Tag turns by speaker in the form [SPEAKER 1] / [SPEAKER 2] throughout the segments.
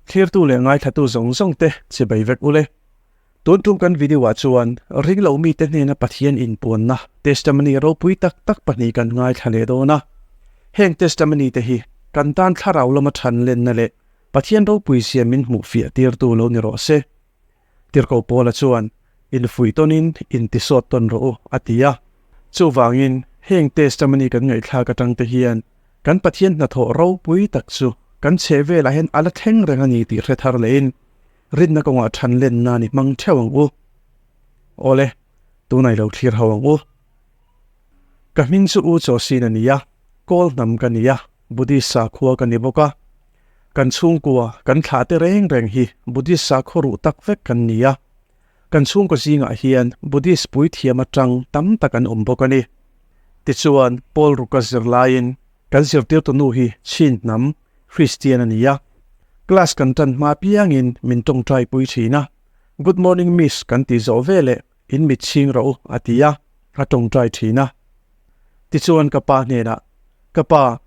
[SPEAKER 1] Thlirtu leh ngaithlatu zawng zawng te chibai vek ule. Tun tum kan video ah chuan ringlo mite hnena Pathian inpuanna testimony ropui tak tak pahnih kan ngaithla leh dawn a. Heng testimony te hi kan tan thlarau lama than lenna leh Pathian ropui zia min hmuh fiah tirtu lo ni rawh se. Tirhkoh Paula chuan, Infuih tawnin intisawt tawn rawh u, a ti a. Chuvangin, heng testimony kan ngaihthlak atangte hian kan Pathian hnathawh ropui tak chu kan chhehvelah hian a la thleng reng a ni tih hre thar lehin rinna kawngah than len nan i hmang theuh ang u. Awle, tunah i lo thlir ho ang u. Ka hming chu U Chawsin a ni a, Kawl hnam ka ni a, Buddhist sakhua ka ni bawk a. Kan chhungkua, kan thlah te reng reng hi Buddhist sakhaw ruh tak vek kan ni a. Kan chhungkaw zingah hian Buddhist puithiam atang tam tak an awm bawk a ni. Tichuan, Paul Ruka zirlaiin kan zirtirtu nu hi Chin hnam, Christian a ni a. Class kan tan hma piangin min tawngtai pui thin a. Good morning miss kan tih zawh veleh in mit chhing rawh u a ti a, a tawngtai thin a. Tichuan ka pa hnenah, Ka pa,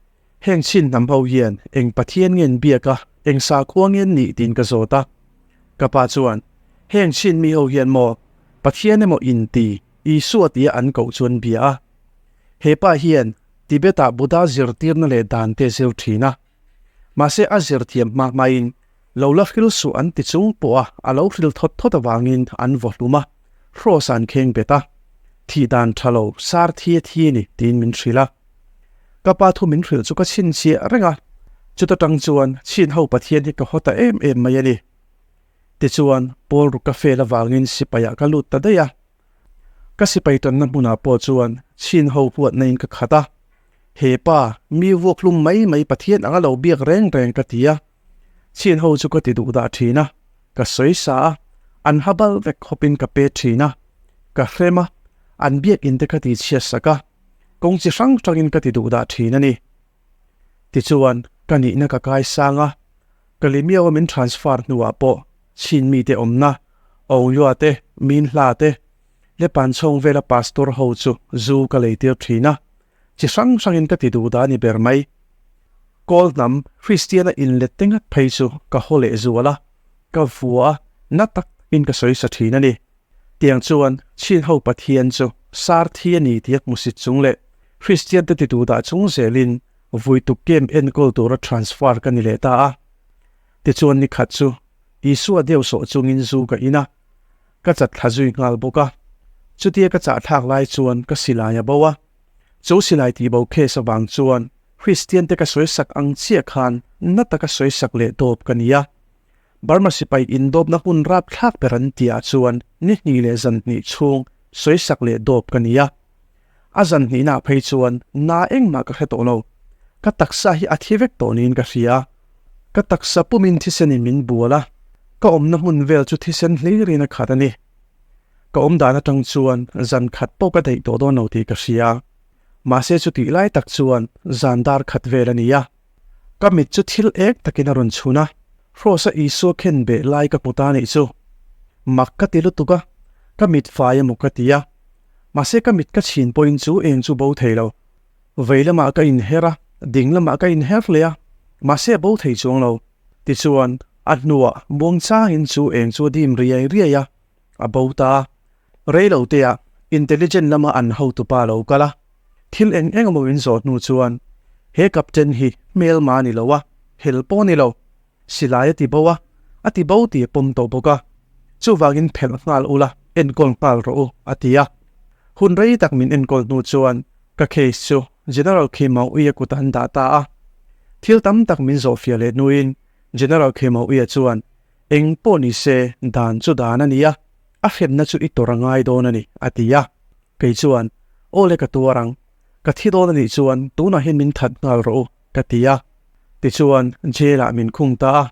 [SPEAKER 1] Heng chin hnam ho hian eng Pathian nge an biak a, eng sakhua nge an nih tiin ka zawt a. Ka pa chuan, Heng chin mi ho hian maw Pathian emaw inti, Isua tia an koh chu an bia a. He pa hian Tibet-ah Buddha zirtirna leh dan te zir thin a. Mahse a zir thiam hma hmain lo la hril suh an ti chung pawh a a lo hril thawt thawt avangin an vaw hlum a, hrawsa an kheng bet a. Thih dan tha lo, sar thi a thi a ni tiin min hrilh a. Ka pa thu min hrilh chu ka chhinchhiah reng a, chuta tang chuan chhin ho Pathian hi ka haw ta em em mai a ni. Tichuan, Paul ruk ka fel avangin sipaiah ka lut ta daih a. Ka sipai tanna hmunah pawh chuan chhin ho huatna in ka khat a, He pa, mi vuak hlum mai mai Pathian anga lo biak reng reng ka ti a. Chhin ho chu ka ti duh dah thin a, ka sawi sa a, an ha bal vek khawpin ka pe thin a, ka hrem a, an biak in te ka ti chhiat sak a. Kawng chi hrang hrangin ka ti duh dah thin a ni. Tichuan, ka nihna ka kai sang a, ka limiaua min transfer hnuah pawh chin mite awmna, Onglua te, Minhla te, Lepanchhawng vela pastor ho chu zu ka leitir thin a, chi hrang hrangin ka ti duh dah a ni ber mai. Kawl hnam Kristiana inlet te ngat phei chu ka haw leh zual a, ka vua a, na tak in ka sawi sa thin a ni. Tiang chuan Chin ho Pathian chu sar thi a ni tih a hmusit chung leh Kristian te titu dah chung zelin vui tuk camp enkawl tura transfer ka ni leh ta a. Tichuan ni khat chu Isua deuh sawh chungin zu ka in a, ka chat thla zui nghal bawk a. Chutia ka chah thlak lai chuan ka silai a bo a. Chu silai tih bo case avang chuan Kristian te ka sawisak ang chiah khan na taka sawisak leh dawp ka ni a. Burma sipai indawpna hun rapthlak ber an tihah chuan ni hnih leh zan hnih chhung sawisak leh dawp ka ni a. A zan hnihnaah phei chuan na engmah ka hre tawh lo. Ka taksa hi a thi vek tawh niin ka hria. Ka taksa pumin thisenin min bual a, ka awmna hmun vel chu thisen hlirin a khat a ni. Ka awm dan atang chuan zan khat pawh ka daih tawh dawn lo tih ka hria. Mahse chutih lai tak chuan zan dar khat vel a ni a. Ka mit chu thil ek takin a rawn chhun a, Hrawsa Isua khen beh lai ka hmu ta nih chu. Mak ka ti lutuk a, ka mit fai emaw ka ti a. Mahse ka mit ka chhin pawhin chu eng chu bo thei lo. Vei lamah ka inher a, ding lamah ka inher leh a, mahse a bo thei chuang lo. Tichuan, a hnuah muang changin chu eng chu a dim riai riai a, a bo ta a. Rei lo teah intelligent lama an hotupa a lo kal a, thil eng eng emaw min zawh hnu chuan he captain hi hmelma a ni lo a, hel pawh a ni lo, silai a ti bo a, a ti bo tih a pawm tawh bawk a, chuvangin phelh nghal ula enkawl nghal rawh u a ti a. Hun rei tak min enkawl hnu chuan ka case chu General Khimauia kutah an dah ta a. Thil tam tak min zawhfiah leh hnuin General Khimauia chuan Eng pawh ni se, dan chu dan a ni a, a hremna chu i tawrh a ngai dawn a ni, a ti a. Kei chuan, Aw le ka tuar ang, ka thi dawn a nih chuan tunah hian min that nghal rawh u, ka ti a. Tichuan, jail-ah min khung ta a.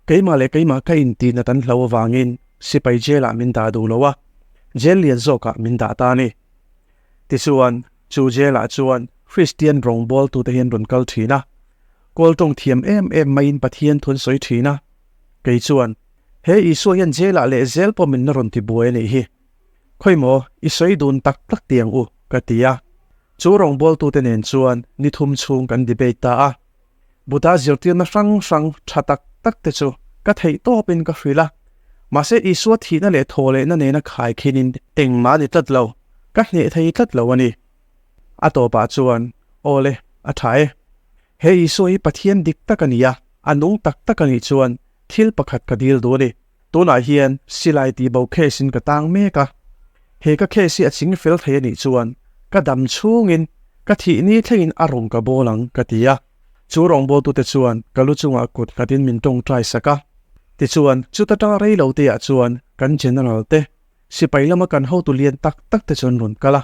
[SPEAKER 1] Keimah leh keimah ka intihna tan hlo avangin sipai jail-ah min dah duh lo a, jail lian zawkah min dah ta a ni. Tichuan, chu jail-ah chuan Kristian rawngbawltute hian rawn kal thin a, Kawl tawng thiam em em maiin Pathian thu an sawi thin a, kei chuan, He Isua hian jail-ah leh zel pawh min la rawn ti buai a nih hi. Khawi maw, i sawi dun tak tak ti ang u, ka ti a. Chu rawngbawltute nen chuan ni thum chhung kan debate ta a. Buddha zirtirna hrang hrang tha tak tak te chu Ka theih tawpin ka hrilh a, mahse Isua thihna leh thawhlehna nena khaikhinin engmah a ni tlat lo, ka hneh thei tlat lo a ni. A tawpah chuan, Aw le, a tha e. He Isua hi Pathian dik tak a ni a, a nung tak tak a nih chuan thil pakhat ka dil duh a ni. Tunah hian silai tihbo case in ka tang mek a, he ka case hi a ching fel thei a nih chuan ka dam chhungin ka thih ni thlengin a rawn ka bawl ang ka ti a. Chu rawngbawltute chuan ka lu chungah kut nghatin min tawngtai sak a. Tichuan, chuta tanga rei lo teah chuan kan General te, sipai lama kan hotu lian tak tak te chuan rawn kal a.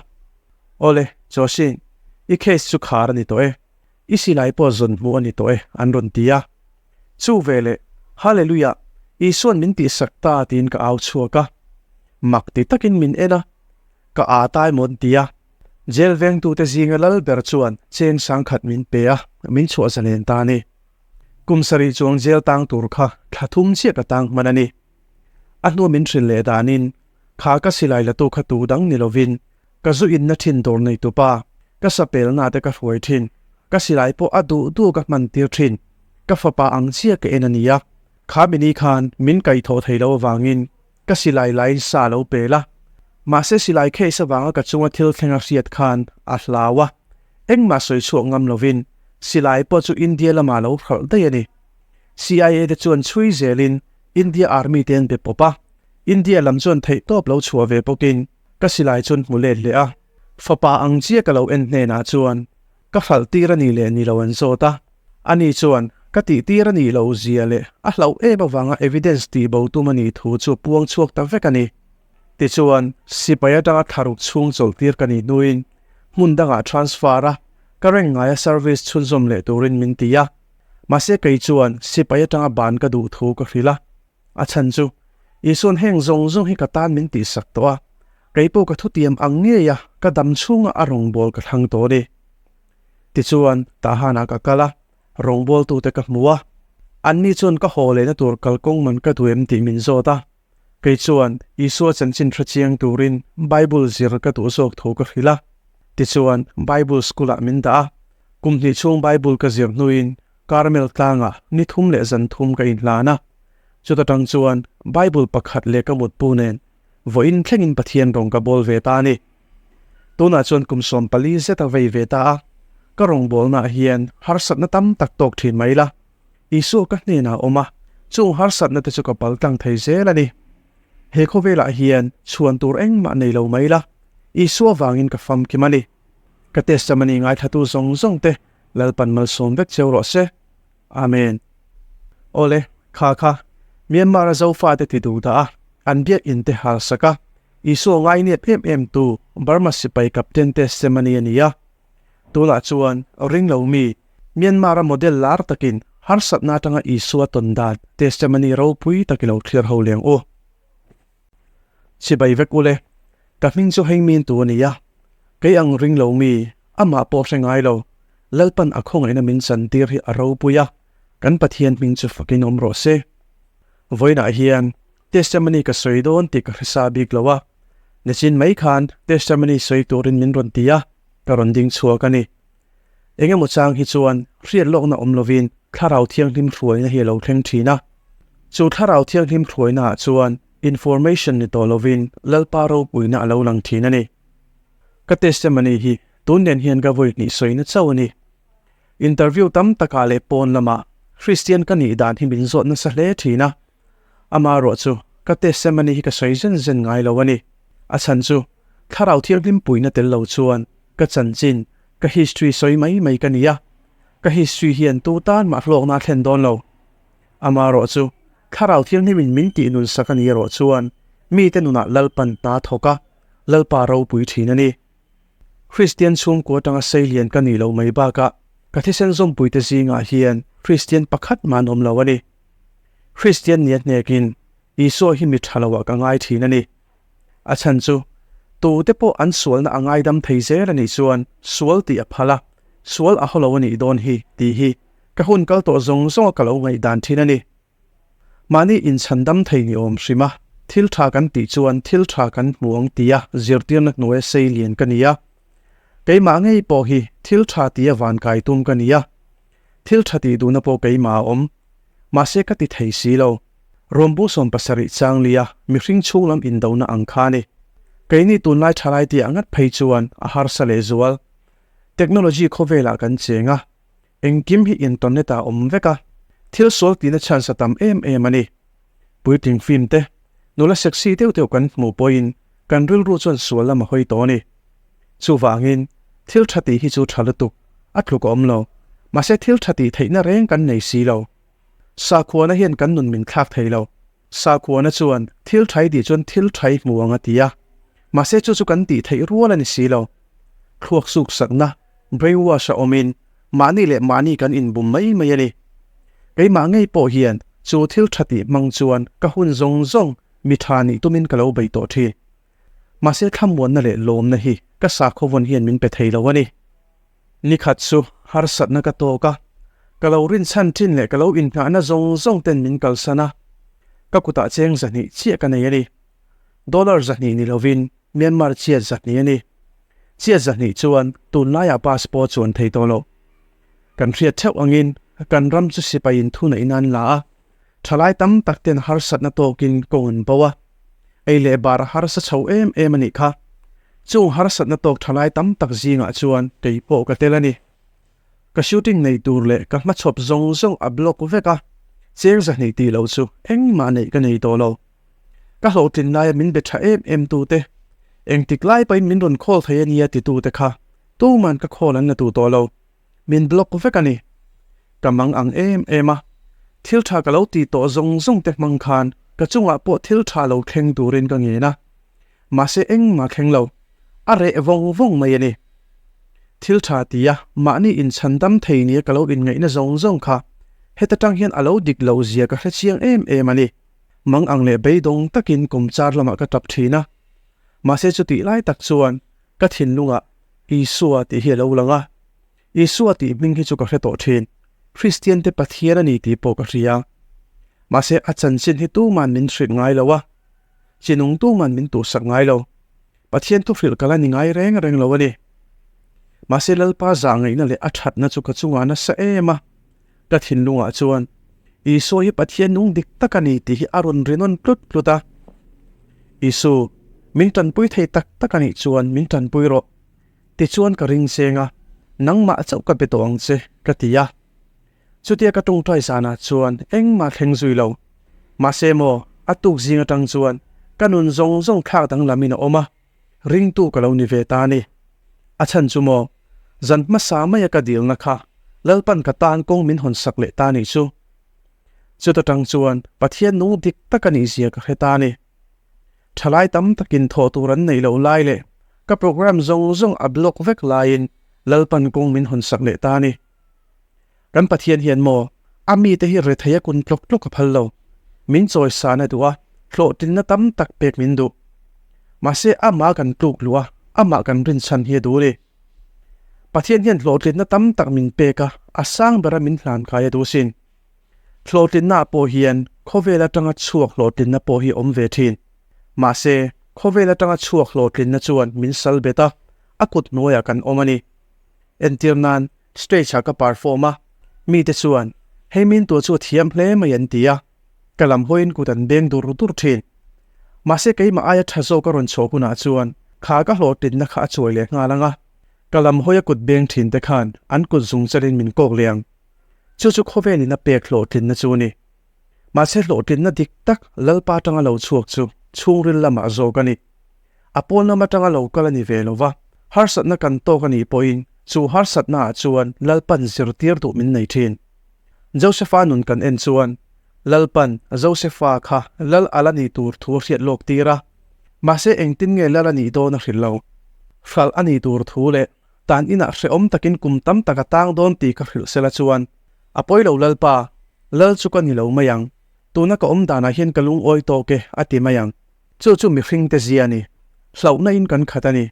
[SPEAKER 1] Awle, Chawsing, i case chu khar a ni tawh e. I silai pawh zawn hmuh a ni tawh e, an rawn ti a. Chu veleh, Hallelujah, Isua'n min tihsak ta tiin ka au chhuak a. Mak ti takin min en a, ka â ta emaw an ti a. Jail vengtute zinga lal ber chuan cheng sangkhat min pe a, min chhuah zalen ta a ni. Kum sarih chuang jail tang tur kha thla thum chiah ka tang hman a ni. A hnu min hrilh leh danin, kha ka silai latu kha tu dang ni lovin Ka zu inna thin dawr nei tupa, ka sapelna te ka hruai thin, ka silai pawh a duh duh ka hman tir thin, ka fapa ang chiah ka en a nia, kha mini khan min kaihthawh thei lo avangin ka silai lain sa lo pel a, mahse silai case avanga ka chunga thil thleng a hriat khan a hlau a, engmah sawi chhuak ngam lovin silai pawh chu India lamah lo hralh daih a ni. CIA te chuan chhui zelin India Army te an be pawp a, India lam chuan theihtawp lo chhuah ve bawkin Ka silai chuan hmu let leh a, fapa ang chiah ka lo en hnenah chuan ka hralh tir a nih leh ni lo an zawt a, ani chuan ka tih tir a nih loh zia leh a hlauh em avanga evidence tih bo tum a nih thu chu puang chhuak ta vek a ni. Tichuan, sipai atanga thlaruk chhung chawlh tir ka nih hnuin hmun dangah transfer a, ka reng ngaia service chhunzawm leh turin min ti a, mahse kei chuan sipai atanga ban ka duh thu ka hrilh a. A chhan chu, Isua'n heng zawng zawng hi ka tan min tihsak tawh a, kei pawh ka thutiam ang ngei a, ka dam chhunga a rawngbâwl ka thlang tawh a ni. Tichuan, Tahanah ka kal a, rawngbâwltute ka hmu a. Anni chuan ka haw lehna tur kalkawng man ka duh em tih min zawt a. Kei chuan Isua chanchin hre chiang turin Bible zir ka duh zawk tho ka hrilh a. Tichuan, Bible school-ah min dah a. Kum hnih chhung Bible ka zir hnuin Carmel tlangah ni thum leh zan thum ka inhlan a, chuta tang chuan Bible pakhat leh ka mutpu nen vawiin thlengin Pathian rawng ka bawl ve ta a ni. Tunah chuan kum 14 zet a vei ve ta a, ka rawngbawlnaah hian harsatna tam tak tawk thin mai la, Isua ka hnenah a awm a, chung harsatna te chu ka pal tlang thei zel a ni. He khawvelah hian chhuan tur engmah nei lo mai la, Isua vangin ka famkim a ni. Ka testimony ngaithlatu zawng zawng te Lalpan malsawm vek cheu rawh se. Amen. Awle, kha kha, Myanmar a Zofa te ti duh dah a, an biak in te hal sak a, Isua ngai nep em em tu Burma sipai captain testimony a ni a. Tunah chuan ring lo mi, Myanmar a model lar takin harsatna atanga Isua tawn dan testimony ropui tak i lo thlir ho leng u. Chibai vek ule, ka hming chu heng min tu a ni a, kei ang ring lo mi, amah pawh hre ngai lo, Lalpan a khawngaihna min chantir hi a ropui a, kan Pathian hming chu fakin awm rawh se. Vawiinah hian testimony ka sawi dawn tih ka hre sa bik lo a, nichin mai khan testimony sawi turin min rawn ti a, ka rawn ding chhuak a ni. Eng emaw chang hi chuan hriat lawkna awm lovin Thlarau Thianghlim hruaina hi a lo thleng thin a. Chu Thlarau Thianghlim hruainaah chuan information ni tawh lovin Lalpa ropuina a lo lang thin a ni. Ka testimony hi tun nen hian ka vawi hnih sawina chauh a ni. Interview tam takah leh pawn lamah Kristian ka nih dan hi min zawt nasa hle thin a. Amaherawh chu ka testimony hi ka sawi zen zen ngai lo a ni. A chhan chu Thlarau Thianghlim puina tel lo chuan ka chanchin, ka history sawi mai mai ka ni a, ka history hian tu tan mah hlawkna a thlen dawn lo. Amaherawh chu Thlarau Thianghlimin min tih nun sak a ni erawh chuan mite nunah Lalpan hna thawk a, Lalpa ropui thin a ni. Kristian chhungkua atanga seilian ka nih loh mai bakah ka thisen zawmpuite zingah hian Kristian pakhat mah an awm lo a ni. Kristian nia hnekin Isua hi mi tha loah ka ngai thin a ni. A chhan chu, tute pawh an sualna a ngaidam thei zel a nih chuan sual tih a phal a, sual a hawlo a nih dawn hi tih hi ka hun kal tawh zawng zawnga ka lo ngaihdan thin a ni. Mahni inchhandam thei ni awm hrim a, thil tha kan tih chuan thil tha kan hmu ang tia zirtirna hnuaia sei lian ka ni a. Keimah ngei pawh hi thil tha tia van kai tum ka ni a, thil tha tih duhna pawh keimah a awm. Mahse ka ti thei si lo. Rawmbu 70 changlia mihring chhunglam indona ang kha a ni. Keini tunlai thalai tih ah ngat phei chuan a harsa leh zual. Technology khawvelah kan cheng a, engkim hi internet ah awm vek a, thil sual tihna chance a tam em em a ni. Puitling film te, nula sexy deuh deuh kan hmuh pawhin kan rilru chuan sual lam a hawi tawh a ni. Chuvangin, thil tha tih hi chu tha lutuk, a tluk a awm lo. Mahse thil tha tih theihna reng kan nei si lo. Sakhuana hian kan nun min thlak thei lo. Sakhuana chuan thil tha i tih chuan thil tha i hmu ang a ti a. Mahse chu chu kan tih theih rual a ni si lo. Thluak suk sakna, brainwash, a awmin mahni leh mahni kan inbum mai mai a ni. Keimah ngei pawh hian chu thil tha tih hmang chuan ka hun zawng zawng mi tha nih tumin ka lo bei tawh thin. Mahse thlamuanna leh lawmna hi ka sakhaw vawn hian min pe thei lo a ni. Ni khat chu harsatna ka tawk a, ka lo rinchhan thin leh ka lo inngahna zawng zawng ten min kalsan a, ka kutah cheng 200 chiah ka nei a ni. Dollar 200 ni lovin Myanmar chiat 200 a ni. Chiat 200 chuan tunlaiah bus pawh a chuan thei tawh lo. Kan hriat theuh angin kan ram chu sipai in thuneih nan la a, thalai tam tak ten harsatna tawkin kawng an bo a, ei leh bar a harsa chho em em a nih kha. Chung harsatna tawk thalai tam tak zingah chuan kei pawh ka tel a ni. Ka shooting nei tur leh ka hmachhawp zawng zawng a block vek a, cheng 200 tih loh chu engmah neih ka nei tawh lo. Ka hlawhtlin laia min be tha em em tute, engtik lai pawhin min rawn call thei a nia titute kha tuman ka call an la duh tawh lo. Min block vek a ni. Ka mang ang em em a, thil tha ka lo ti tawh zawng zawng te hmang khan ka chungah pawh thil tha lo thleng turin ka ngen a. Mahse engmah thleng lo, a reh vawng vawng mai a ni. Thil tha ti a, mahni inchhan dam thei nia ka lo inngaihna zawng zawng kha heta tang hian a lo dik lo zia ka hre chiang em em a ni. Mang ang leh beidawng takin kawmchar lamah ka tap thin a. Mahse chutih lai tak chuan ka thinlungah Isua tih hi a lo lang a. Isua tih hming hi chu ka hre tawh thin. Kristiante Pathian a ni tih pawh ka hria. Mahse a chanchin hi tuman min hrilh ngai lo a. Chinung tuman min tuhsak ngai lo. Pathian thu hrilh ka la ni ngai reng reng lo a ni. Mahse Lalpa zah ngaihna leh a thatna chu ka chungah nasa em a. Ka thinlungah chuan Isua hi Pathian nung dik tak a ni tih hi a rawn ri nawn tlut tlut a. Isu, min tanpui thei tak tak a nih chuan min tanpui rawh. Tichuan ka ring cheng a, nangmah chauh ka be tawh ang che, ka ti a. Chutia ka tawngtai zanah chuan engmah thleng zui lo. Mahse maw, a tuk zing atang chuan ka nun zawng zawng thlak danglamin a awm a, ringtu ka lo ni ve ta a ni. A chhan chu maw, zan hmasa maia ka dilna kha Lalpan ka tan kawng min hawn sak leh ta nih chu. Chuta tang chuan Pathian nung dik tak a nih zia ka hre ta a ni. Thalai tam takin thawh tur an neih loh lai leh ka program zawng zawng a block vek laiin Lalpan kawng min hawn sak leh ta a ni. Kan Pathian hian maw a mite hi rethei a kun tlawk tlawk a phal lo. Min chawisan a duh a, hlawhtlinna tam tak pek min duh. Mahse amah kan tluk luh a, amah kan rinchhan hi a duh a ni. Pathian hian hlawhtlinna tam tak min pek a, a sang bera min hlan kai a duh sin. Hlawhtlinnaah pawh hian khawvel atanga chhuak hlawhtlinna pawh hi a awm ve thin. Mahse, khawvel atanga chhuak hlawhtlinna chuan min sal bet a, a kut hnuaiah kan awm a ni. Entir nan, stage-ah ka perform a, mite chuan, Hei min tuah chu a thiam hle mai an ti a, ka lam hawiin kut an beng dur dur thin. Mahse, keimah aia tha zawk a rawn chhuah hunah chuan kha ka hlawhtlinna kha a chuai leh nghal ang a, ka lam hawia kut beng thin te khan an kut zung chalin min kawk leh ang. Chu chu khawvelin a pek hlawhtlinna chu a ni. Mahse hlawhtlinna dik tak Lalpa atanga lo chhuak chu chhungril lamah zawk a ni. A pawn lam atanga lo kal a ni ve lo va, harsatna kan tawk a nih pawhin chu harsatnaah chuan Lalpan zirtir duh min nei thin. Josefa nun kan en chuan Lalpan Josefa kha lal ala ni tur thu a hriat lawk tir a, mahse engtin nge lal a nih dawn a hrilh lo. Hralh a ni tur thu leh Tan inah hrehawm takin kum tam tak a tang dawn tih ka hrilh sela chuan, A pawi lo Lalpa, Lal chu ka ni lo mai ang. Tuna ka awm danah hian ka lungawi tawk e, a ti mai ang. Chu chu mihringte zia a ni. Hlauhna in kan khat a ni.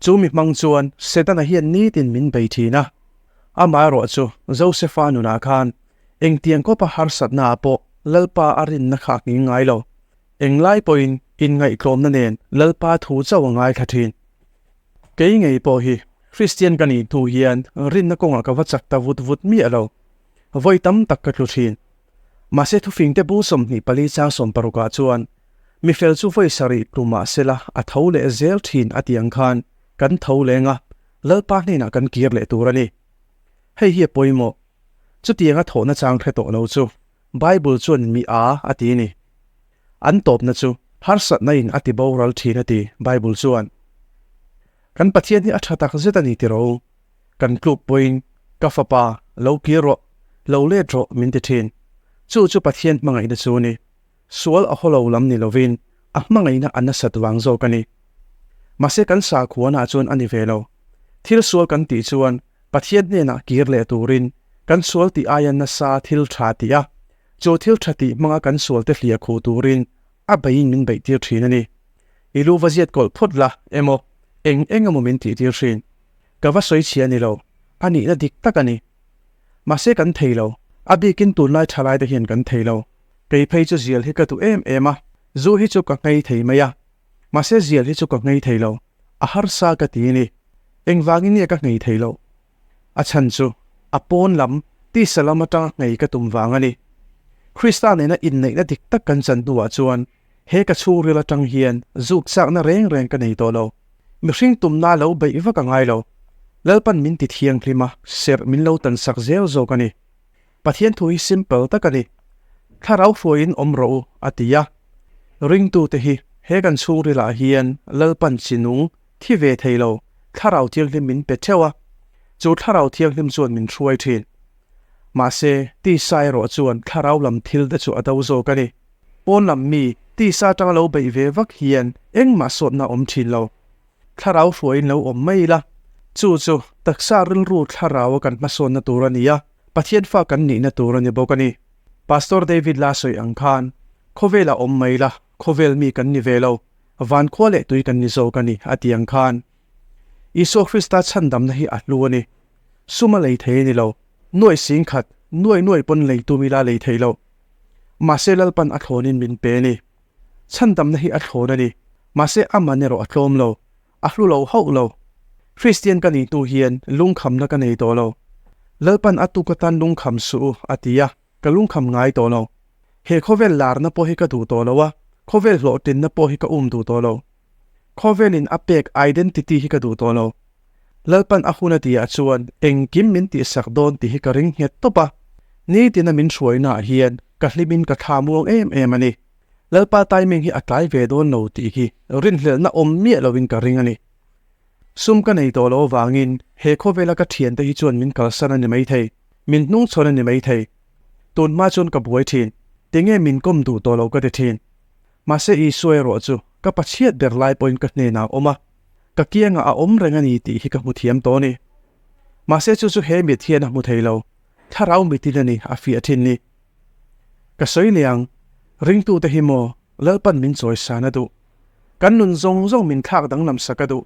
[SPEAKER 1] Chu mi hmang chuan Setana hian nitin min bei thin a. Amaherawh chu Josefa nunah khan engtiang kawpa harsatna ah pawh Lalpa a rinna kha a nghing ngai lo. Englai pawhin inngaihtlawmna nen Lalpa thu chauh a ngaithla thin. Kei ngei pawh hi Kristian ka nih hnu hian rinna kawngah ka va chak ta vut vut miah lo. Vawi tam tak ka tlu thin. Mahse thufingte bung 24 chang sawmparukah chuan, Mi fel chu vawi sarih tlu mah sela a tho leh zel thin a tih ang khan kan tho leng a, Lalpa hnenah kan kir leh tur a ni. Hei hi a pawimawh. Chutianga thawhna chang hre tawh lo chu Bible chuan mi a a ti a ni. An tawpna chu harsatna in a ti boral thin a ti Bible chuan. Kan Pathian hi a tha tak zet a ni tiraw u? Kan tluk pawhin ka fapa lo kir rawh, lo let rawh min ti thin. Chu chu Pathian hmangaihna chu a ni. Sual a haw lo lam ni lovin a hmangaihna a nasat vang zawk a ni. Mahse kan sakhuana chuan a ni ve lo. Thil sual kan tih chuan Pathian hnenah kir leh turin kan sual tih aia nasa thil tha tih a, chu thil tha tih hmanga kan sualte hliah khuh turin a beiin min beih tir thin a ni. I lu va ziat kawlh phawt la emaw eng eng emaw min tih tir thin. Ka va sawi chhia ni lo, a nihna dik tak a ni. Mahse kan thei lo, a bikin tunlai thalaite hian kan thei lo. Kei phei chu zial hi ka duh em em a, zu hi chu ka nghei thei mai a. Mahse zial hi chu ka nghei thei lo, a harsa ka ti a ni. Engvangin nge ka nghei thei loh? A chhan chu a pawn lam, tisa lam atanga nghei ka tum vang a ni. Krista nena inneihna dik tak kan chan hnuah chuan he ka chhungril atang hian zuk chakna reng reng ka nei tawh lo. Mihring tumna lo beih vak a ngai lo. Lalpan min ti thianghlim a, serh min lo tansak zel zawk a ni. Pathian thu hi simple tak a ni. Thlarau hruaiin awm rawh u, a ti a. Ringtute hi he kan chhungrilah hian Lalpan chi nung, thi ve thei lo, Thlarau Thianghlim min pe theuh a. Chu Thlarau Thianghlim chuan min hruai thin. Mahse, tisa erawh chuan Thlarau lam thil te chu a do zawk a ni. Pawn lam mi, tisa atanga lo beih ve vak hian engmah sawtna a awm thin lo. Thlarau hruaiin lo awm mai ila. Chu chu taksa rilru Thlarau a kan hmasawnna tur a ni a. Pathian fa kan nihna tur a ni bawk a ni. Pastor David la sawi ang khan, Khawvelah awm mai la, khawvel mi kan ni ve lo, van khua leh tui kan ni zawk a ni, a ti ang khan. Isua Krista chhandamna hi a hlu a ni. Sum a lei thei a ni lo. Nuaih sing khat, nuaih nuaih pawn lei tum ila lei thei lo. Mahse Lalpan a thlawnin min pe a ni. Chhandamna hi a thlawn a ni. Mahse a man erawh a tlawm lo. A hlu lo hauh lo. Kristian ka nih hnu hian lungkhamna ka nei tawh lo. Lalpan a tuk atan lungkham suh u, a ti a, ka lungkham ngai tawh lo. He khawvel larna pawh hi ka duh tawh lo a, khawvel hlawhtlinna pawh hi ka um duh tawh lo. Khawvelin a pek identity hi ka duh tawh lo. Lalpan a hun a tihah chuan engkim min tihsak dawn tih hi ka ring nghet tawp a, nitina min hruainaah hian ka hlimin ka thla muang em em a ni. Lalpa timing hi a tlai ve dawn lo tih hi rinhlelhna awm miah loin ka ring a ni. Sum ka nei tawh lo avangin he khawvela ka thiante hi chuan min kalsan a ni maithei, min hnungchhawn a ni maithei. Tun hma chuan ka buai thin, tinge min kawm duh tawh lo ka ti thin. Mahse Isua erawh chu ka pachhiat ber lai pawhin ka hnenah a awm a, ka kiangah a awm reng a ni tih hi ka hmu thiam tawh a ni. Mahse chu chu he mit hian a hmu thei lo, thlarau mitin a ni a fiah thin ni. Ka sawi leh ang, ringtute hi maw Lalpan min chawisan a duh. Kan nun zawng zawng min thlak danglam sak a duh.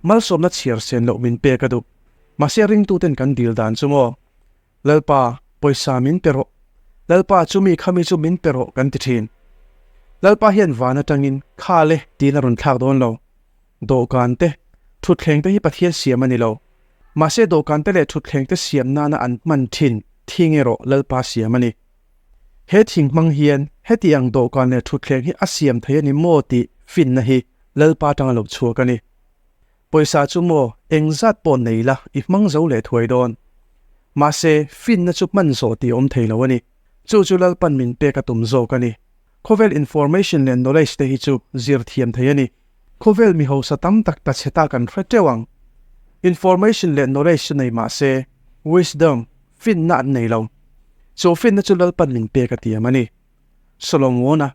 [SPEAKER 1] Malsawmna chhiar sen loh min pek a duh. Mahse ringtuten kan dil dan chu maw Lalpa pawisa min pe rawh, Lalpa chumi khami chu min pe rawh kan ti thin. Lalpa hian van atangin kha le tiin a rawn thlak dawn lo. Dawhkan te, thutthleng te hi Pathian siam a ni lo. Mahse dawhkan te leh thutthleng te siam nana an hman thin thing erawh Lalpa siam a ni. He thing hmang hian heti ang dawhkan leh thutthleng hi a siam thei a ni maw tih finna hi Lalpa atanga lo chhuak a ni. Pawisa chu maw engzat pawh nei la i hmang zo leh thuai dawn. Mahse finna chu hman zawh tih a awm thei lo a ni. Chu chu Lalpan min pek a tum zawk a ni. Khawvel information leh knowledge te hi chu zir thiam thei a ni. Khawvel mi hausa tam tak ta chhe ta kan hre teuh ang. Information leh knowledge chu nei mah se, wisdom, finna an nei lo. Chu finna chu Lalpan min pek a tiam a ni. Solomon-a,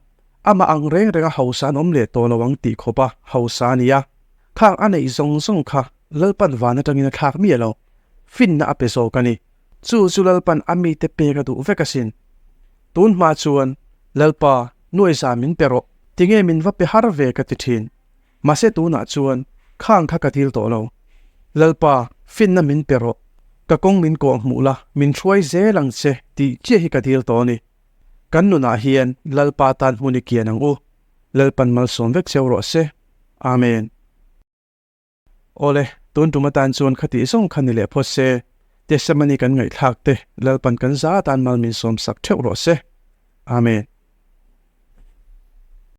[SPEAKER 1] amah ang reng renga hausa an awm leh tawh lo ang tih khawpa hausa a ni a. Khang a neih zawng zawng kha Lalpan van atangin a thlak miah lo. Finna a pe zawk a ni. Chu chu Lalpan a mite pek a duh vek asin. Tun hma chuan, Lalpa, nuaihza min pe rawh, tinge min va pe har ve ka ti thin. Mahse tunah chuan khang kha ka dil tawh lo. Lalpa, finna min pe rawh, ka kawng min kawh hmuh la, min hruai zel ang che tih chiah hi ka dil tawh a ni. Kan nunah hian Lalpa tan hmun i kian ang u. Lalpan malsawm vek cheu rawh se. Amen. Awle, tun tum atan chuan khatih zawng kha ni leh phawt se, Testimony kan ngaihthlak te Lalpan kan za atan mal min sawm sak theuh rawh se. Amen.